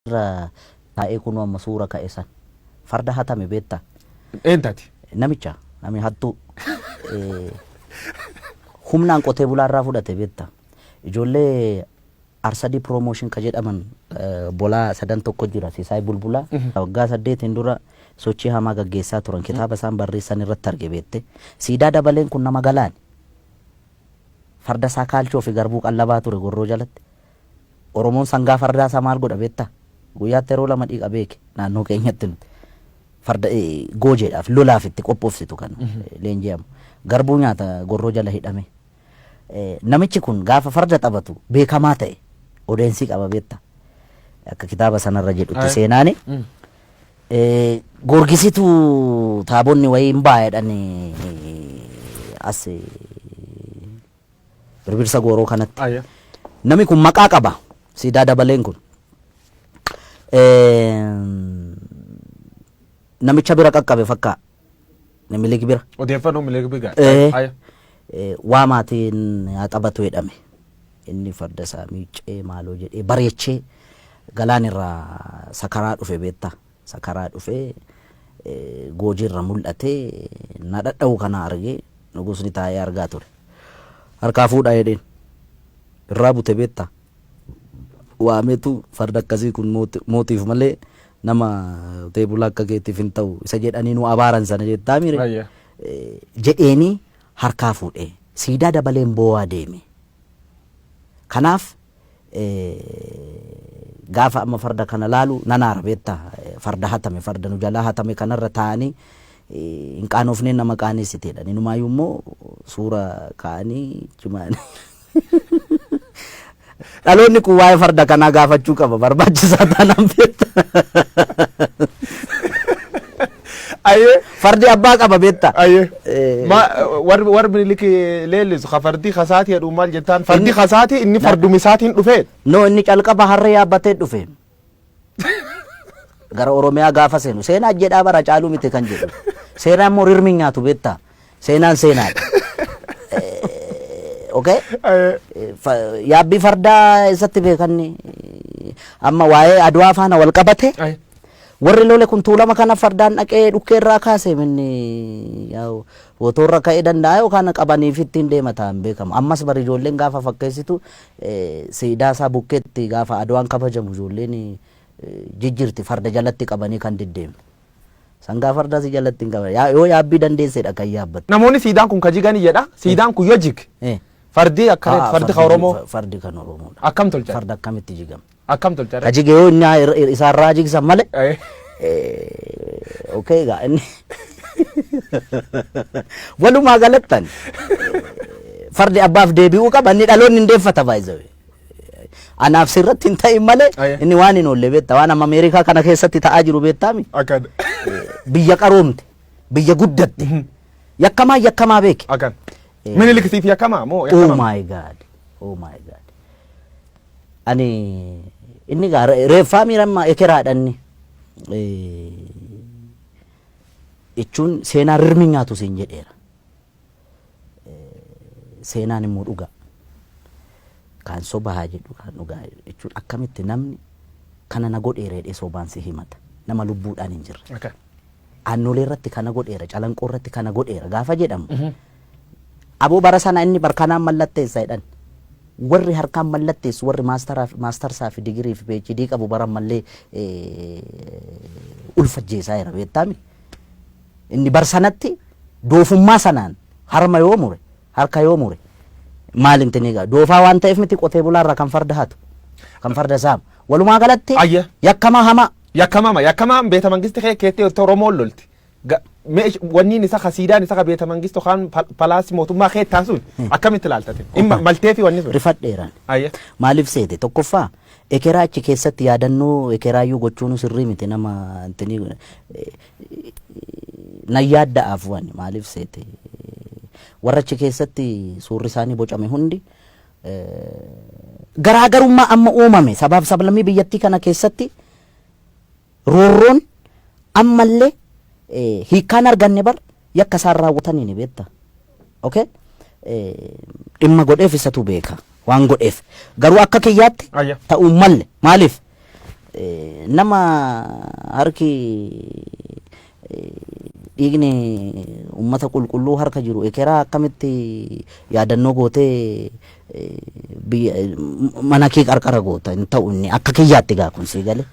Irra taa'ee kunoo amma suura ka'e san. Farda hatame beektaa? Eentati? Namicha, nami hattuu. Humnaan qotee bulaa irraa fudhate beektaa? Ijoollee Arsadii Promotion ka jedhaman bolaa sadan tokko jira Sisaay Bulbulaa. Waggaa 8n dura sochii hamaa gaggeessaa turan kitaaba isaan barreessan irratti arge beekte. Siidaa Dabaleen kun nama galaani. Farda isaa kaalchoo fi garbuu qallabaa ture gorroo jalatti. Oromoon sangaa fardaa isaa maal godha beektaa? Guyyaatti yeroo lama dhiqa beeki naannoo keenyatti nuti. Farda goojeedhaaf lolaaf itti qophoofsitu kan leenji'amu. Garbuu nyaata gorroo jala hidhamee. Namichi kun gaafa farda taphatu beekamaa ta'e odeensii qaba beektaa? Akka kitaaba sanarra jedhutti seenaani. Goorgisitu taabonni wayii hin ba'a jedhani as Birbirsa Gooroo kanatti. Nami kun maqaa qaba. Siidaa Dabaleen kun. Namicha bira qaqqabe fakkaa. Minilik bira. Odeeffannoo Minilik bira. Waa maatiin haa taphatu jedhame. Inni farda isaa miiccee maaloo jedhee bareechee galaan irraa sakaraa dhufe beektaa. Sakaraa dhufee goojiirra mul'atee na dhadha'u kana argee nugusni taa'ee argaa ture. Harkaa fuudhaa jedheen. Irraa bute beektaa. Waameetu farda akkasii kun mootiif malee nama qotee bulaa akka keetiif hin ta'u isa jedhanii nu abaaran sana jettaa mire. Jedheenii harkaa fuudhee siidaa dabaleen boo'aa deeme. Kanaaf gaafa amma farda kana laalu nan aara beektaa farda hatame farda nu jalaa hatame kanarra taa'anii hin qaanofnee nama qaaneessiteedha. Inumaayyuu immoo suura kaa'anii jimaan dhaloonni kun waa'ee farda kanaa gaafachuu qaba barbaachisaa taanaan beektaa. Ayyee. Fardi abbaa qaba beektaa. Ayyee. Ma warri warri Minilik leellisu ka fardi kasaati jedhu maal jettaan fardi kasaati inni fardumi isaatiin dhufee. No, inni calqaba harree yaabbatee dhufe. Gara Oromiyaa gaafa seenu seenaa jedhaa bara caaluu miti kan jedhu. Seenaa immoo rirmi hin nyaatu beektaa. Seenaan seenaadha. Okay? Yaabbii fardaa eessatti beekanni amma waa'ee Adwaa faana wal qabate warri lole kun Tuulama kana fardaan dhaqee dhukkee irraa kaase minni yaa'u Fotoorra ka'ee danda'a yookaan qabaniif ittiin deema ta'an beekamu. Ammas bari ijoolleen gaafa fakkeessitu siidaa isaa bukkeetti gaafa Adwaan kabajamu ijoolleen jijjiirti farda jalatti qabanii kan deddeemu. Sangaa fardaa si jalatti hin qaban. Yoo yaabbii dandeessedha kan yaabbattu. Namoonni siidaan kun ka jigani jedha. Siidaan kun yoo jig fardi akka fardi ka Oromoo Fardi kan Oromoodha. Akkam tolchan? Farda akkamitti jigama? Akkam tolchan? Ka jige yoo inni isaarraa jigsan malee. Okay egaa inni walumaa galattan fardi abbaaf deebi'uu qaba inni dhaloonni hin deeffata baay'ee. Anaaf sirratti hin ta'in malee inni waan hin oolle beekta waan amma Ameerikaa kana keessatti ta'aa jiru beektaami. Akkan. Biyya qaroomte biyya guddatte yakkamaa yakkamaa beeke. Akkan. Minilik siif yakkamaa moo Oh yakkamaa? my God. Oh my God. Ani inni gaa reeffaa miiramma ekeraadha inni. Jechuun seenaa rirmi nyaatu siin jedheera. Seenaan immoo dhugaa. Kaan soba haa jedhu kaan dhugaa jechuun akkamitti namni kana na godheera jedhee sobaan si himata. Nama lubbuudhaan hin jirre. Aannolee irratti kana godheera, Calanqoo irratti kana godheera gaafa jedhamu. Aboo bara sana inni barkanaan mallatteessa jedhan. Warri harkaan mallatteessu warri maastarsaa fi digirii fi PhD qabu bara ammallee ulfajjeessaa jira beektaami. Inni bar sanatti doofummaa sanaan harma yoo mure harka yoo mure maal inti ni doofaa waan ta'eef miti qotee bulaarraa kan farda hatu kan farda saamu. Walumaa galatti yakkamaa hamaa. Yakkamama yakkamaan beeta mangisti kee keettee Oromoon lolti. Wanniin isa ka siidaan isa ka beeta mangistu kaan palaasii mootummaa kee taasuun akkamitti ilaaltate? Dhimma maltee fi wanni sun. Rifadheeraan. Maaliif seete tokkoffaa ekeraa achi keessatti yaadannoo ekeraayyuu gochuun sirrii miti nama intini nan yaadda'aaf waan maaliif seete warra achi keessatti suurri isaanii bocame hundi garaagarummaa amma uumame sabaaf sablammii biyyattii kana keessatti roorroon ammallee hiikkaan arganne bar yakka isaan raawwatanii ni beekta. Okay? Dhimma godheef isatu beeka waan godheef. Garuu akka kiyyaatti ta'uu malle maaliif? Nama harki dhiigni ummata qulqulluu harka jiru ekeraa akkamitti yaadannoo gootee biyya mana kee qarqara goota? Hin ta'u inni akka kiyyaatti gaa kun, sii galee.